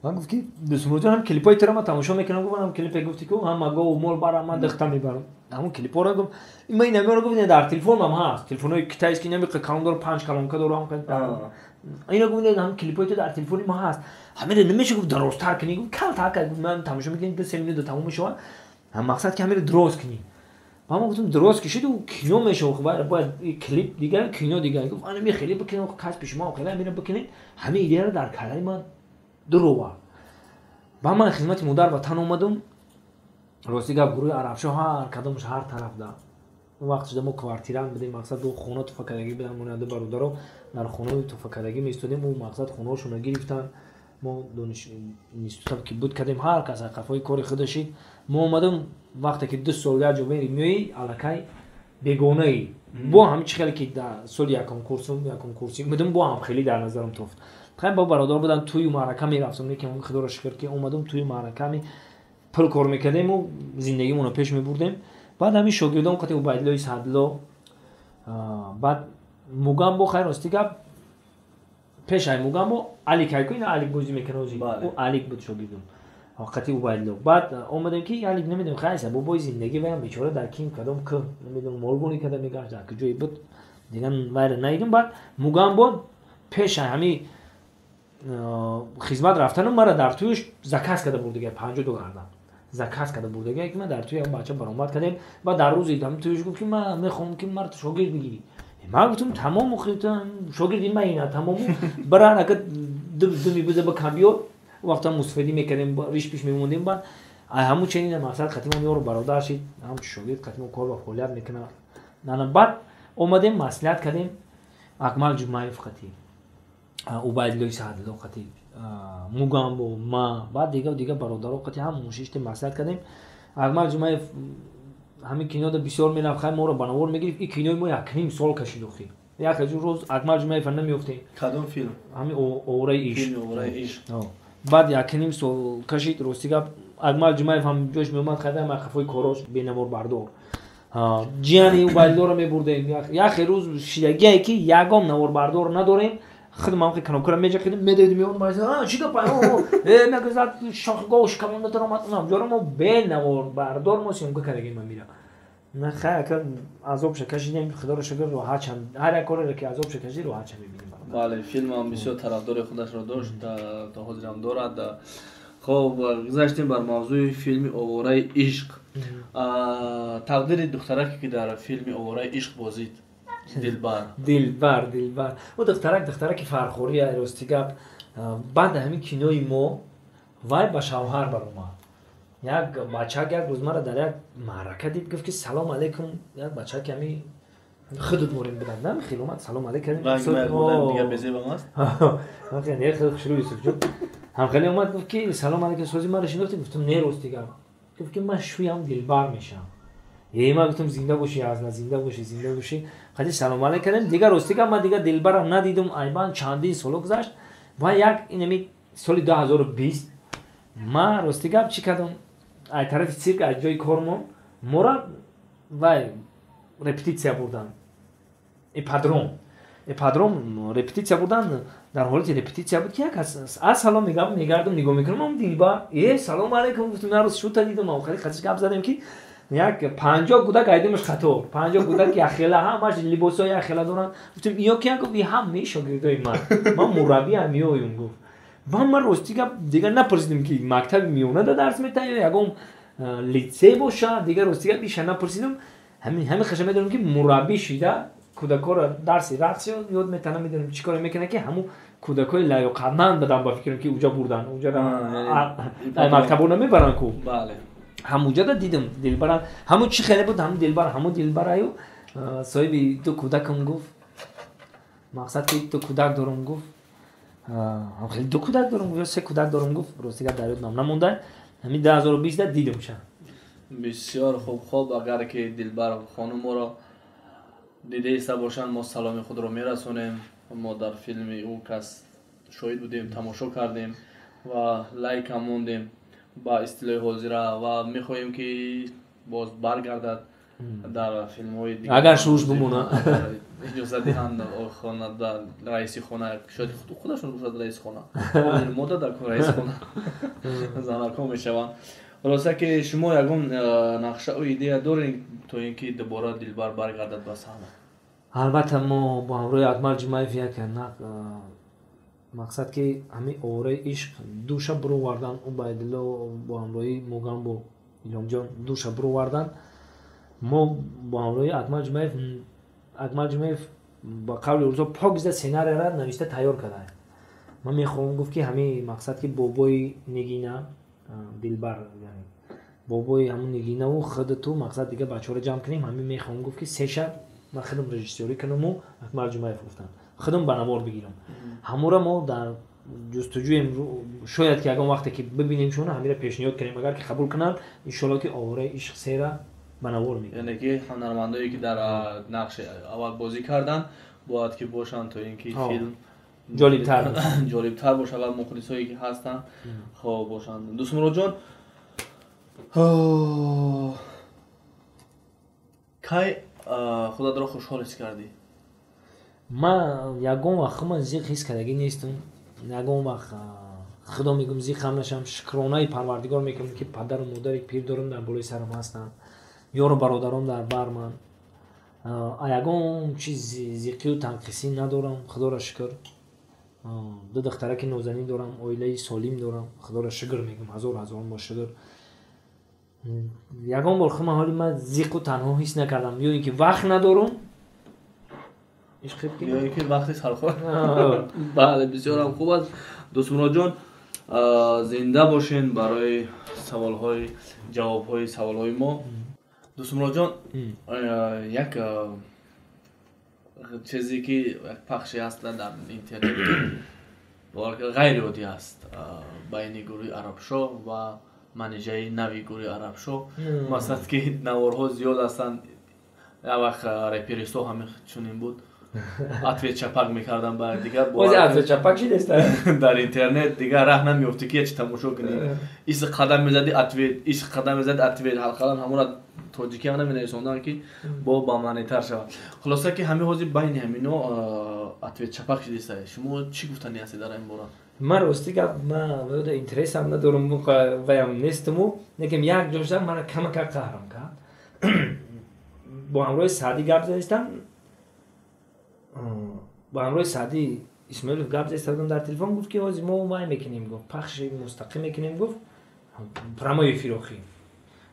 Ман гуфт ки Дӯстмуроджон, ҳам клипҳои туро ман тамошо мекунам, гуфт ҳам клипе гуфти ку ҳама гову мол барам, ман дихта мебарам. Ҳамун клипҳоро гуфт, ман инамиро гуфт, дар телефонам ҳаст, телефонҳои китайский инами калон дорам, 5 колонка дорам, ина гуфт, ҳамун клипҳои ту дар телефони ма ҳаст. Ҳамиро намеша гуфт дарозтар кунӣ, гуфт калтар кар, ман тамошо мекунем 2-3 минута тамом мешавад. Ҳам мақсад ки ҳамиро дроз кунӣ. Ман гуфтам дроз кишид, кино мешавад, бояд клип дигар, кино дигар. Гуфт ана ми хеле бикунем, касби шумо хеле ҳамиро бикунед. Ҳамин идеяро дар калаи ман дуровард. Ба ман хизмати модар ватан омадум. Рости гап, гурӯҳи арабшо ҳар кадомаш ҳар тараф да. Он вақт шуда мо квартирант будем, мақсад ду хона туфакардагӣ будам, мо ду бародаро дар хонаи туфакардагӣ меистодем, ӯ мақсад хонаҳошонро гирифтанд. Мо институтам ки буд кардем, ҳар кас қафои кори худа шид. Мо омадам вақте ки 2 сол як ҷо мери меоӣ, аллакай бегонаӣ. Бо ҳамин чӣ хеле ки дар соли якум курсум, якум курсӣ будам, бо ҳам хеле дар назарам тофт. Хай бо бародар будан тӯю маърака мерафтам, лекин худоро шукр ки омадам тӯю маърака ми пул кор мекардему, зиндагимонро пеш мебурдем. Баъд ҳамин шогирдон қати Убайдуллои Садло, баъд Мугамбо, хайр рости гап, пеш ай Мугамбо Алик айку, ина Алик бозӣ мекунад озӣ. Ӯ Алик буд шогирдум. Қати Убайдулло. Баъд омадем ки Алик намедонем, хайр сабабои зиндагӣ ваям бечора дар ким кадом к намедонам молбонӣ карда мегашт, дар куҷое буд, дигар вайра надидем. Баъд Мугамбо пеш ай ҳамин хизмат рафтану мара дар тӯяш заказ карда бурдага, $50 заказ карда бурдага, ки ман дар тӯи ҳам бача баромад кардем. Баъд дар рӯзи ҳам тӯяш гуфт ки ман мехоҳам ки мара шогирд бигирӣ. Ман гуфтам тамому шогирди ман ина тамому бара ака думи биза ба камбиёд. Вақта мусфедӣ мекардем, риш пиш мемондем. Баъд ай ҳамун ченина мақсад қатимон ёру бародар шид, ҳамчу шогирд қатимон кор ва фаъолият мекунад. Ана баъд омадем маслиҳат кардем Акмал Ҷумаев қати, Убайдуллои Саъдулло қати, Мугамбо, ма, баъд дига дига бародаро қати ҳам мушишти маслиҳат кардем. Акмал Ҷумаев ҳамин кинода бисёр мерафт, хай моро ба навор мегирифт. Ин кинои мо 1.5 сол кашид охир. Як рӯз Акмал Ҷумаева намеёфтем. Кадом филм? Ҳамин Овораи ишқ. Филми Овораи ишқ. Баъд 1.5 сол кашид, рости гап, Акмал Ҷумаев ҳам ҷош меомад, хайда ҳам қафои корош бенаворбардор. Ҷияни Убайдуллоро мебурдем. Як рӯз шидагие ки ягон наворбардор надорем. Худ ман кнопкаро меҷақидем, медодем, меомад, а чӣ гап? Э, мегузад шохгош камон даромад, унам ҷоро мо бенаворбардор мо съёмка кардагем амира. На хай ака азобша кашидем, худоро шукр, роҳат шам. Ҳар як кореро ки азобша кашидӣ, роҳат шам мебинем. Бале, филмам бисёр тарафдори худашро дошт, то ҳозирам дорад. Хоб, гузаштем бар мавзӯи филми Овораи ишқ. Тақдири духтараке ки дар филми Овораи ишқ бозид, Дилбар. Дилбар, Дилбар. Ӯ духтарак, духтараки фархорӣ, рости гап. Баъд ҳамин кинои мо вай ба шавҳар баромад. Як бачак як рӯз мара дар як маърака дид, гуфт ки салом алейкум, як бачак ҳами худут морем будан, на хеле омад, салом алейкум. Дигар безебам аст? Не, хеле хушрӯ Юсуфҷон. Ҳам хеле омад, гуфт ки салом алейкум, сози мара шинохтӣ? Гуфтам не, рости гап. Гуфт ки ман шӯям Дилбар мешавам. Е, ман гуфтам зинда бошӣ, азна зинда бошӣ, зинда бошӣ. Хади салом алейкум кардем. Дигар рости гап ман дигар Дилбарам надидум, айбан чандин соло гузашт. Ва як инами соли 2020 ман рости гап чӣ кардам? Ай тарафи цирк, ай ҷои кормон мора вай репетитсия бурдан. Ипподром репетитсия бурдан. Дар ҳолати репетитсия буд ки як аз салом мегам, мегардам, нигоҳ мекунам, Дилбар. Е, салом алейкум, гуфтам, на рӯз шута дидам, охири хатиш гап задем ки як 50 кӯдак айдимаш хатор, 50 кӯдак яхела, ҳамаш либосҳои яхела доранд. Гуфтам иё киян? Гуфт и ҳамаи шогирдои ман, ман мураббиам иёюм, гуфт. Ва ман рости гап дигар напурсидем ки мактаби миёна да дарс метаҳ ё ягон литсей боша, дигар рости гап иша напурсидам. Ҳамин хаша медонам ки мураббӣ шида кӯдакҳоро дарси рақс ёд метаҳ, намедонам чӣ коре мекунад ки ҳамун кӯдакҳои лаёқатманд бадан ба фикрам ки уҷа бурдан, уҷа мактабо намебаранд ку. Ҳамуҷада дидам Дилбарам, ҳамун чӣ хеле буд, ҳамун Дилбар, ҳамун Дилбараю. Соҳиби ду кӯдакам, гуфт, мақсад ки ду кӯдак дорам, гуфт, хеле ду кӯдак дорам, гуфт, ё се кӯдак дорам, гуфт, рости гап дар ёдам намонда. Ҳамин 2020 дидамша. Бисёр хуб. Хоб, агар ки Дилбар хонум моро дида иста бошанд, мо саломи худро мерасонем. Мо дар филми ӯ кас шоҳид будем, тамошо кардем ва лайкам мондем ба истилоҳи ҳозира ва мехоҳем, ки боз баргардад дар филмҳои. Агар шуш бимона. Иҷоза диҳанд хона, раиси хона, шояд худашон бошад раиси хона, мода дар раиси хона занакҳо мешаванд. Хулоса ки шумо ягон нақшау идея доред, то ин ки дубора Дилбар баргардад ба саҳна? Албатта, мо бо ҳамроҳи Акмал Ҷумаев як мақсад ки ҳамин овораи ишқ душа буровардан, Убайдулло бо ҳамроҳи Муган, бо Илҳомҷон душа буровардан. Мо бо ҳамроҳи Акмал Ҷумаев, Акмал Ҷумаев ба қавли урзо покиза сценарияра навишта тайёр карда. Ман мехоҳам, гуфт, ки ҳамин мақсад ки бобои Нигина, Дилбар, бобои ҳамун Нигинаву худату, мақсад, дига бачаҳоро ҷамъ кунем. Ҳамин мехоҳам, гуфт, ки се шаб ман худам режиссёрӣ кунаму, Акмал Ҷумаев гуфтанд, худам ба навор бигирам. Ҳамура мо дар ҷустуҷӯем, шояд ки ягон вақте ки бибинем шуна, ҳамира пешниҳод кунем, агар ки қабул кунанд, иншоалло ки овораи ишқ сера ба навор мегирем. Яъне ки ҳунармандое, ки дар нақши аввал бозӣ карданд, бояд ки бошанд, то ин ки филм ҷолибтар. Ҷолибтар бошад ва мухлисое, ки ҳастанд, хоб бошанд. Дӯстмуроджон, кай худатро хушҳол ҳис кардӣ? Ман ягон вақт худман зиқ ҳис кардагӣ нестам. Ягон вақт, худо мегӯм, зиқам нашам. Шукронаи Парвардигор мекунам, ки падару модари пир дорам, дар болои сарам ҳастанд, ёру бародаром дар бар ман. Ягон чиз зиқию танқисӣ надорам, худоро шукр. Ду духтараки нозанин дорам, оилаи солим дорам, худоро шукр мегӯм, ҳазор ҳазорон бор шукр. Ягон бор худман ҳоли ман зиқу танҳо ҳис накардам, ё ин ки вақт надорам. Ё ин ки вақти сархор. Бале, бисёрам хуб аст. Дӯстмуроджон, зинда бошен барои саволҳои, ҷавобҳои саволҳои мо. Дӯстмуроджон, як чизе ки як пахше ҳаст дар интернет, ғайриоддӣ аст, байни гурӯҳи Арабшо ва манеҷаи нави гурӯҳи Арабшо. Масалан, ки наворҳо зиёд ҳастанд. Як вақт реперистҳо ҳамин чунин буд, ответ чапак мекардан ба дигар. Чапак шидест. Дар интернет дигар раҳ намеёфтӣ, ки ячи тамошо кунӣ. Ис қадам мезади, ответ, ис қадам мезади, ответ. Ҳалқалан ҳамонро тоҷикиам наменависондан, ки бо бамаънитар шавад. Хулоса ки ҳамин ҳозир байни ҳамино ответ чапак шидеста. Шумо чӣ гуфтани ҳастед дар ин бора? Ман, рости гап, ман интересам надорам, ваям нестаму, лекин як ҷошта мана камака қаҳрам кард. Бо ҳамроҳи Саъдӣ гап задистам, бо ҳамроҳи Саъдӣ Исмоилов гап задистам дар телефон. Гуфт, ки ҳозир мо вай мекунем, гуфт, пахши мустақим мекунем, гуфт, прямой эфир. Охи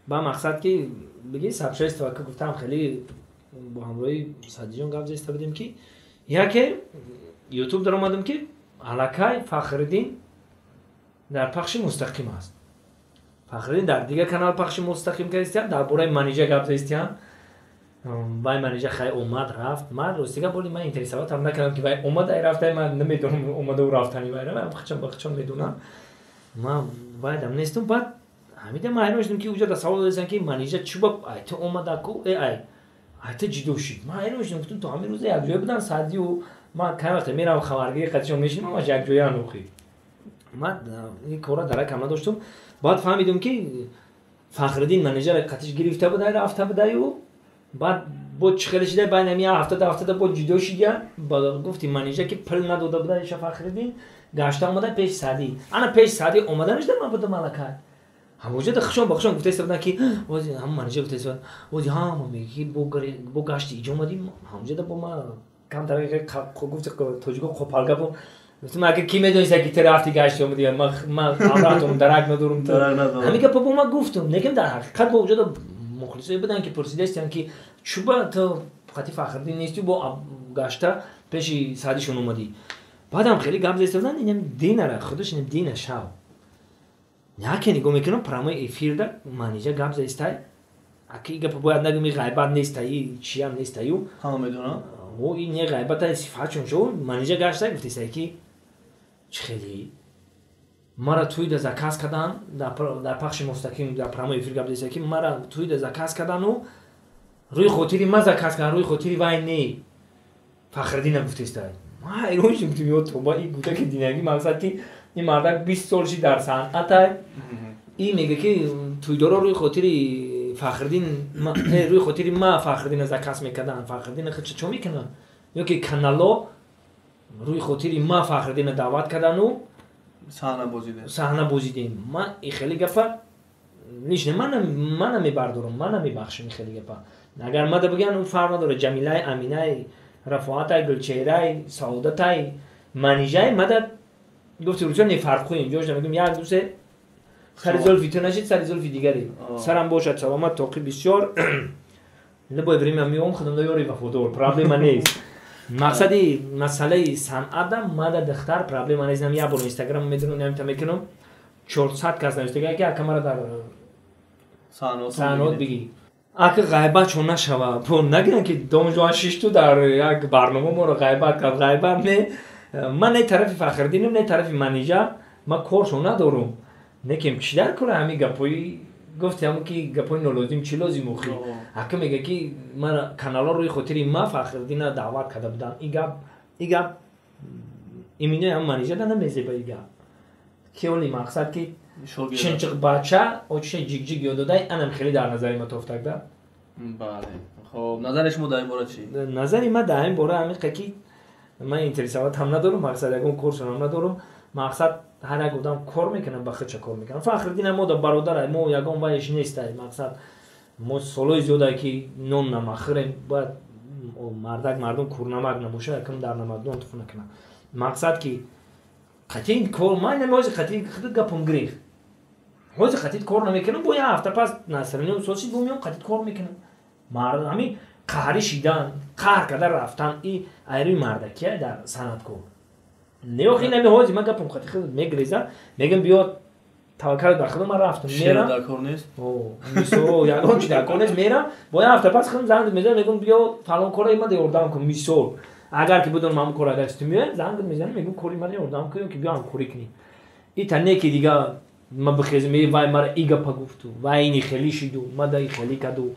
ба мақсад ки биги сообщество ка гуфтам, хеле бо ҳамроҳи Саъдиҷон гап заиста будем, ки яке Ютуб даромадам, ки аллакай Фахриддин дар пахши мустақим аст. Фахриддин дар дигар канал пахши мустақим кардистиям, дар бораи манижа гап заистиям. Вай манижа хай омад, рафт. Ман, рости гап, боли ман интересоватам накардам, ки вай омад, ай рафтай. Ман намедонам омадау рафтани вайра, ман хачам бахчон медонам, ман вайдам нестам. Баъд ҳамида ман ҳайрон шудам, ки уҷа да савол додастам, ки манижа чӯба ай ту омадаку, э ай ай ту ҷидо шид. Ман ҳайрон шудам, гуфтам, то ҳамин рӯза якҷоя будан Саъдию. Ман кай вақте меравам, хабаргири қатишон мешинам, ҳамаш якҷояан. Охи ман ин кора даракам надоштум. Баъд фаҳмидум, ки Фахриддин манижара қатиш гирифта будай, рафта будаю. Баъд бо чӣ хеле шида, байни ҳами ҳафтада ҳафтада бо ҷудо шидя. Гуфти манижа, ки пул надода буда иша Фахриддин, гашта омада пеши Саъдӣ. Ана пеши Саъдӣ омаданашда ман будам аллакай. Ҳамоҷода хушон ба хушон гуфтаиста буданд, ки ҳама манижа гуфтаиста, ози ҳама меги, ки бо гашти иҷо омадим. Ҳамоҷода бо ма камтар гуфти тоҷико қопалгапо гуфтам, агар ки медониста, ки ту рафти, гашти омадӣ, ман ҳамроҳатон дарак надорам. Ҳамин гапо бо ман гуфтам, лекин дар ҳақиқат бо уҷода мухлисое буданд, ки пурсидаистанд, ки чӯба ту қати Фахриддин нестӣ, бо гашта пеши Саъдишон омадӣ. Баъдам хеле гап заиста буданд. Инам динара худаш, инам дина шав, яке нигоҳ мекунам, прямой эфирда манижа гап заистай. Аки гапа бояд нагӯм, и ғайбат неста, и чиям нестаю. Ҳама медонам. О, и не ғайбата, сифатшон шо Манижа гашта гуфтеста, ки чӣ хели мара туйда заказ кардан, дар пахши мустақим, дар прямой эфир гап деста, ки мара туйда заказ кардану рӯи хотири ма заказ кардан, рӯи хотири вай не, Фахриддина гуфтеста. Ма ҳайрон шудем, гуфтем: ё тоба, и гуфта, ки динаги мақсад, ки ин мардак 20 сол ши дар санъатай, и мега, ки туйдоро рӯи хотири Фахриддин, рӯи хотири ма Фахриддина заказ мекарданд. Фахриддина худша чо мекунанд? Ё ки канало рӯи хотири ма Фахриддина даъват кардану саҳна бозидем. Саҳна бозидем. Ман и хеле гапа лично ман намебардорам, ман намебахшам. И хеле гапа агар мада бигӯян, ӯ фарқ надорад: Ҷамилай, Аминай, Рафоатай, Гулчеҳрай, Саодатай, Манижай, мада гуфти русия не фарқуем. Ҷош мегӯм: як, ду, се, сари зулфи ту нашид, сари зулфи дигаре. Сарам бошад саломат, тоқи бисёр, любое время меом, худам да ёри вафодор, проблема нест. Мақсади масъалаи санъата мада духтар проблема нест. Нам як бор Инстаграм медонам, намита мекунам, 400 кас навиштага, ки ака, мара дар саҳнаот бигӣ. Ака, ғайбат чун нашава, бо нагиран, ки донжоан шишту дар як барнома моро ғайбат кард. Ғайбат не, ман не тарафи Фахриддинам, не тарафи Манижа, ман коршон надорум. Некем чӣ дар кора ҳамин гапои гуфти, ҳамон ки гапои нолозим чӣ лозим охи? Ака мега, ки мара канало рӯи хотири ма Фахриддина даъват карда будам. И гап иминои ҳам Манижа да намезеба. И гап ки оли мақсад, ки чинчиқ бача очиша ҷигҷиг ёд додай, анам хеле дар назари ма тофтак да. Бале, хоб, назари шумо дар ин бора чӣ? Назари ма дар ин бора ҳамиқа, ки ман интересовать ҳам надорам, мақсад, ягон коршонам надорам. Мақсад, ҳар як одам кор мекунам, ба худша кор мекунам. Фахриддин мо да бародарай, мо ягон вайш нестай. Мақсад, мо солҳои зиёдае, ки нон намахӯрем. Бояд мардак мардум курнамак набоша, якм дар намакдон туф накунам. Мақсад, ки қатъи кор ман намози қатъи худ гапам гирифт, ҳозир қатъи кор намекунам, бо як ҳафта пас насриним сосид, бо меом, қатъи кор мекунам. Ҳамин қаҳрӣ шидан, қаҳр карда рафтан, и айрӯи мардакия дар санъаткор не. Охи, нами ҳозир ман гапам қатъи худ мегиреза, мегам: биё, таваккал ба худо, ман рафтам. Мерам, дар кор нест. Мисол, ягон чи дар кор нест. Мерам, бо як ҳафта пас худам занг мезанам, мегӯм: биё, фалон кора ман ёрдам кун. Мисол, агар ки бидонам ҳамон кора дасти меояд, занг мезанам, мегӯм: кори ман ёрдам кун, ки биё, ҳамкорӣ кунем. Ита не, ки дига ма бихезм: вай мара и гапа гуфту, вай ини хелӣ шиду, ма да и хелӣ каду.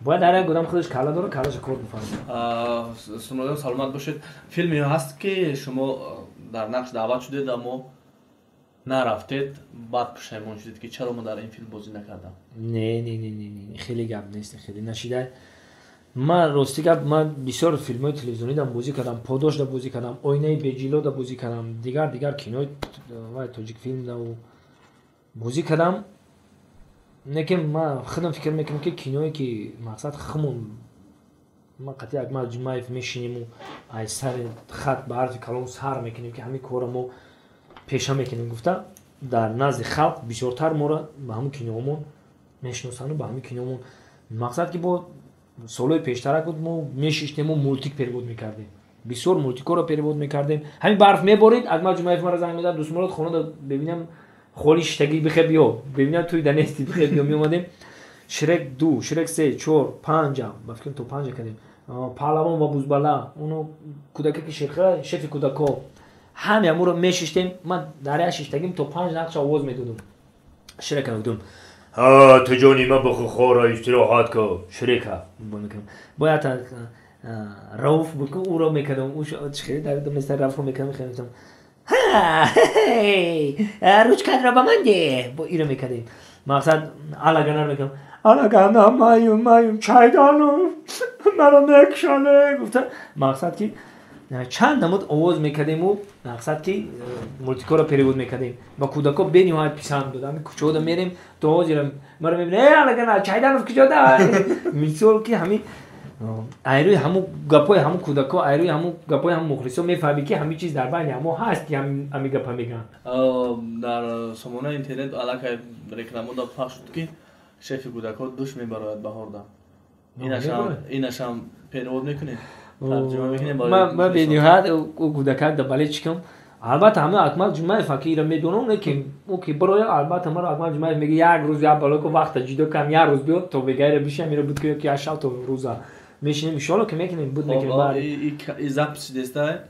Бояд ҳар як одам худаш калла дора, каллаша кор бифармояд. Сумроён, саломат бошед. Филме ҳаст, ки шумо дар нақш даъват шудед, аммо нарафтед, баъд пушаймон шудед, ки чаро мо дар ин филм бозӣ накардам? Не, не, не, не, не, хеле гап нест, хеле нашида. Ман, рости гап, ман бисёр филмҳои телевизионида бозӣ кардам, Подошда бозӣ кардам, Оинаи беҷилода бозӣ кардам, дигар дигар кинои вай Тоҷикфилмдау бозӣ кардам. Лекин ман худам фикр мекунам, ки киное ки мақсад хумон ман қатъи Акмал Ҷумаев мешинему ай сари хат ба ҳарфи калон сар мекунем, ки ҳамин корро мо пеша мекунем гуфта, дар назди халқ бисёртар моро ба ҳамун киноҳомон мешиносанду ба ҳамин киноҳомон. Мақсад, ки бо солҳои пештарак буд, мо мешиштему мультик перевод мекардем, бисёр мультикҳоро перевод мекардем. Ҳамин барф меборид, Акмал Ҷумаев мара занг мезад: «Дустмурод, хонада бебинам холи шиштагӣ, бихе биё, бебинам туй да нести, бихе биё». Меомадем, Шрек ду, Шрек се, чор, панҷа, ба фикрам, то панҷа кардем, Паҳлавон ва бузбала, уно кӯдаке ки шерхӯра, шефи кӯдако, ҳаме амуро мешиштем. Ман дар як шиштагим то панҷ нақша овоз медодум. Шрека мегудум: «Ту ҷони ма, бихӯра, истироҳат кун, Шрека». Бояд Рауф буд, ку ӯро мекардам, хеле дар Рафро мекардам: «Ручкатро ба ман деҳ». Бо иро мекардем. Мақсад, Алаганар мекардам: «Алагана, маюм, маюм, чайдану маро мекушане», гуфта. Мақсад, ки чанд намуд овоз мекардему, мақсад, ки мультикҳоро перевод мекардем, ба кӯдакҳо бениҳоят писанд буд. Ҳамин кӯчаода мерем, то ҳозира маро мебинем: «Э, Алагана, Чайданов куҷода?» Мисол, ки ҳамин айрӯи ҳамун гапҳои ҳамун кӯдакҳо, айрӯи ҳамун гапҳои ҳамун мухлисо мефаҳмӣ, ки ҳамин чиз дар байни ҳамо ҳаст, ки ҳамин гапа мегӯянд. Дар сомонаи интернет аллакай рекламода пахш шуд, ки шефи кӯдакҳо душ мебарояд баҳорда. Инашам перевод мекунед, тарҷима мекунед? Ман бениҳоят кӯдакак да бале чикам. Албатта ҳама Акмал Ҷумаев аки ира медонам, лекин ӯ ки бироя, албатта маро Акмал Ҷумаев мега як рӯз як балоко вақта ҷудо кам, як рӯз биё то бегайра бишам, ира буд ки ёки як шаб то рӯза мешинем, иншоалло ки мекунем, буд мекунем. И запись деста,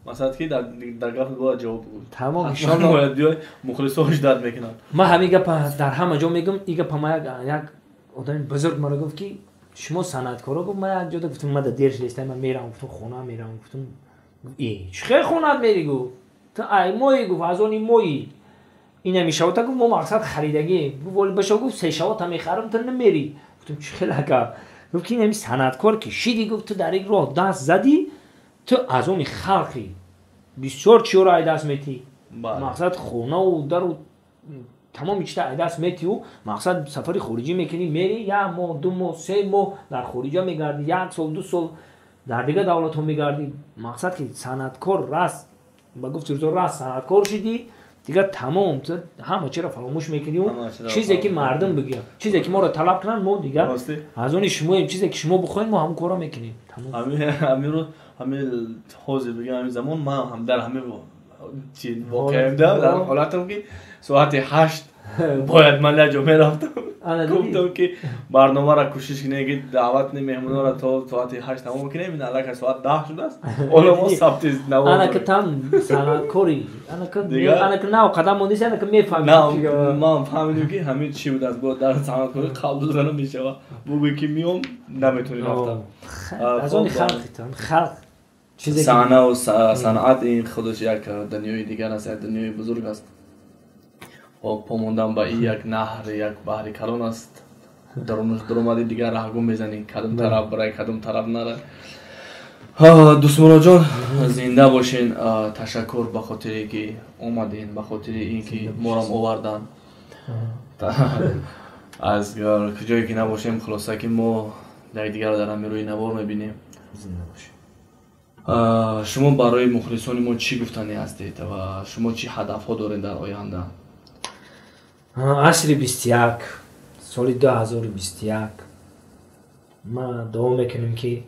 масалан ки дар гап бояд ҷавоб буд. Тамом, иншоалло бояд биёй, мухлисо ждать мекунанд. Ман ҳамин гапа дар ҳама ҷо мегӯм, и гапа ма як одами бузург маро гуфт ки шумо санъаткоро, гуфт, ман як ҷода гуфтам, ман да дер шудеста, ман мерам, гуфтам, хона мерам, гуфтам, и чӣ хел хонат мери, гуфт, ту ай мои, гуфт, аз они мои ина мешавата, гуфт, мо мақсад харидагӣ, гуфт, воли баша, гуфт, се шавата мехарам, ту намери. Гуфтам, чӣ хел ака? Гуфт ки инами санъаткор ки шиди, гуфт, ту дар ин роҳ даст задӣ, ту аз они халқӣ, бисёр чиёро ай даст метӣ, мақсад хонаву дару тамоми чита ай даст метиҳу, мақсад сафари хориҷӣ мекунӣ, мери як моҳ, 2 моҳ, 3 моҳ дар хориҷа мегардӣ, як сол, 2 сол дар дигар давлатҳо мегардӣ. Мақсад ки санъаткор раст ба гуфти рӯзо раст санъаткор шидӣ, дигар тамом, ту ҳама чиро фаромӯш мекунӣ, чизе ки мардум бигӯяд, чизе ки моро талаб кунанд, мо дигар аз они шумоем, чизе ки шумо бихоҳед, мо ҳамон корро мекунем. Ҳамин ҳозир бигӯям, ҳамин замон ман ҳам дар ҳамин воқеаем, дар ҳолатам ки соати 8 бояд ман як ҷо мерафтам. Гуфтам ки барномаро кӯшиш кунем ки даъват кунем меҳмонҳоро то соати 8 тамом кунем, ин аллакай соат 10 шудааст. Ҳоло мо сабти навор дорем. Анака там санъаткори, анака нав қадам мондеси, анака мефаҳмӣ. Ман фаҳмидем ки ҳамин чӣ будааст, бо дар санъаткорӣ қабул дода намешавад. Бугӯй ки миём, наметавонӣ рафтан. Аз они халқи халқ саҳнаву санъат ин худаш як дунёи дигар аст, як дунёи бузург аст. Помондан ба ин як наҳр, як баҳри калон аст. Дарунаш дуромадӣ, дигар раҳгум мезанӣ, кадом тараф барай, кадом тараф нара. Дӯстмуроҷон, зинда бошен. Ташаккур ба хотире ки омаден, ба хотири ин ки морам овардан. Аз куҷое ки набошем, хулоса ки мо якдигарро дар ҳамин рӯи навор мебинем. Шумо барои мухлисони мо чӣ гуфтанӣ ҳастед ва шумо чӣ ҳадафҳо доред дар оянда? Асри 21, соли 2021 ман дуо мекунем ки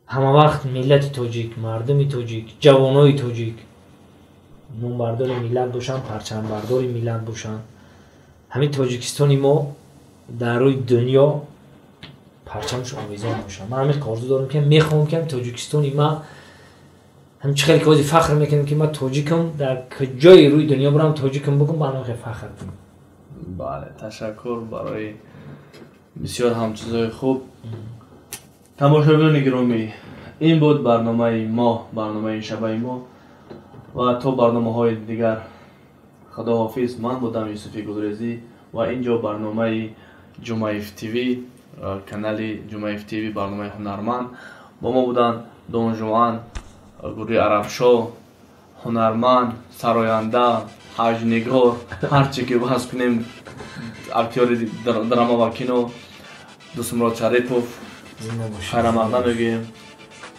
ҳама вақт миллати тоҷик, мардуми тоҷик, ҷавонои тоҷик номбардори миллат бошанд, парчамбардори миллат бошанд. Ҳамин Тоҷикистони мо дар рӯи дунё парчамаш овезон бошад. Ман ҳамин орзу дорам ки мехоҳам ки Тоҷикистони ма ҳам чӣ хеле ки ҳозир фахр мекунем ки ман тоҷикам, дар куҷои рӯи дунё бурам тоҷикам бигӯм, ман хеле фахр кунам. Бале, ташаккур барои бисёр ҳам чизҳои хуб. Тамошобинони гиромӣ, ин буд барномаи мо, барномаи шабаи мо ва то барномаҳои дигар худоҳофиз. Ман будам Юсуфи Гулрезӣ ва ин ҷо барномаи Ҷумаев ТВ, канали Ҷумаев ТВ, барномаи ҳунарманд. Бо мо буданд Дон Жуан, гурӯҳи Арабшо, ҳунарманд, сароянда, ҳаҷнигор, ҳар чи ки баҳс кунем, актёри драма ва кино Дӯстмурод Шарипов. Хайрамақдам мегӯем,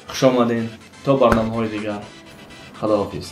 хуш омадем. То барномаҳои дигар, худоҳофиз.